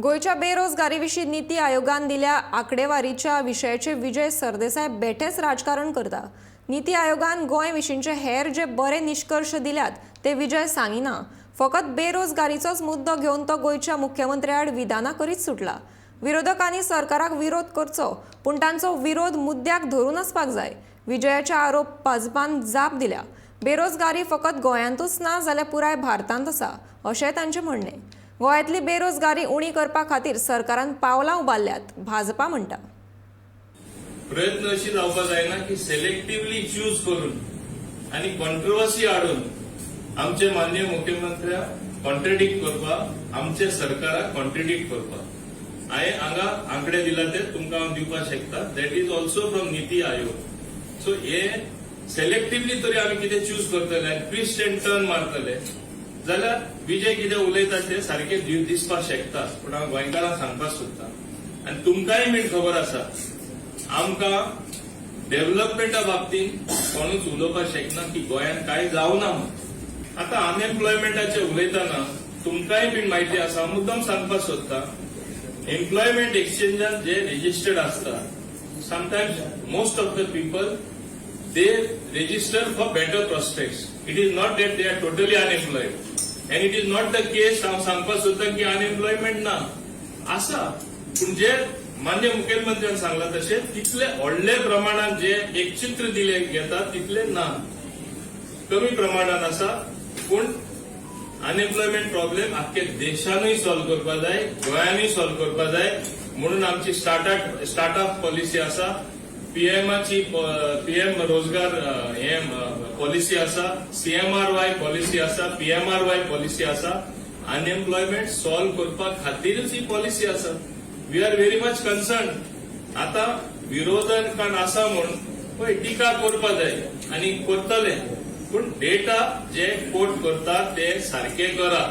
गोंयच्या बेरोजगारी विशीं निती आयोगान दिल्या आंकडेवारीच्या विशयाचेर विजय सरदेसाय बेठेच राजकारण करता. निती आयोगान गोंय विशींचे हेर जे बरे निश्कर्श दिल्यात ते विजय सांगिना. फकत बेरोजगारीचोच मुद्दो घेवन तो गोंयच्या मुख्यमंत्र्याआड विधानां करीत सुटला. विरोधकांनी सरकाराक विरोध करचो, पूण तांचो विरोध मुद्द्याक धरून आसपाक जाय. विजयाच्या आरोप भाजपान जाप दिल्या. बेरोजगारी फकत गोंयांतूच ना जाल्यार पुराय भारतांत आसा, अशेंय तांचें म्हणणें. गोंयांतली बेरोजगारी उणी करपा खातीर सरकारान पावलां उबारल्यात, भाजपा म्हणटा. प्रयत्न अशी जावपाक जायना की सिलेक्टिवली चूज करून आनी कॉन्ट्रोवर्सी हाडून आमचे माननीय मुख्यमंत्र्याक कॉन्ट्रेडिक्ट करपाक, आमचे सरकाराक कॉन्ट्रेडिक्ट करपाक. हांवें हांगा आंकडे दिला ते तुमकां हांव दिवपाक शकता. That is also from NITI Aayog. So हे सिलेक्टिवली तरी आमी कितें चूज करतले आनी ट्विस्ट एंड टर्न मारतले जाल्यार विजय कितें उलयता ते सारकें दिसपाक शकता. पूण हांव गोंयकारांक सांगपाक सोदता आनी तुमकांय बीन खबर आसा, आमकां डेव्हलपमेंटा बाबतींत कोणूच उलोवपाक शकना की गोंयांत कांय जावना म्हूण. आतां अनएम्प्लॉयमेंटाचे उलयतना तुमकांय बीन म्हायती आसा, हांव मुद्दम सांगपाक सोदता, एम्प्लॉयमेंट एक्सचेंजान जे रजिस्टर्ड आसता, sometimes most of the people, they register for better prospects. It is not that they are totally unemployed and it is not the case. हांव सांगपाक सोदता की अनएम्प्लॉयमेंट ना, आसा, पूण जे मान्य मुखेलमंत्र्यान सांगला तशें तितले व्हडले प्रमाणात जे एक चित्र दिले घेता तितले ना, कमी प्रमाणात आसा. पूण अनएम्प्लॉयमेंट प्रॉब्लेम आख्खे देशानूय सॉल्व करपाक जाय, गोंयानूय सॉल्व करपाक जाय. म्हणून आमची स्टार्टअप पॉलिसी आसा, पीएमाची पीएम रोजगार हे पॉलिसी आसा, सीएमआरवाय पॉलिसी आसा, पीएमआरवाय पॉलिसी आसा. अनएम्प्लॉयमेंट सॉल्व करपा खातीरच ही पॉलिसी आसा. We are very much concern. आता विरोधकान आसा म्हूण पळय टिका करपा जाय आनी करतले, पूण डेटा जे कोट करता ते सारके करा.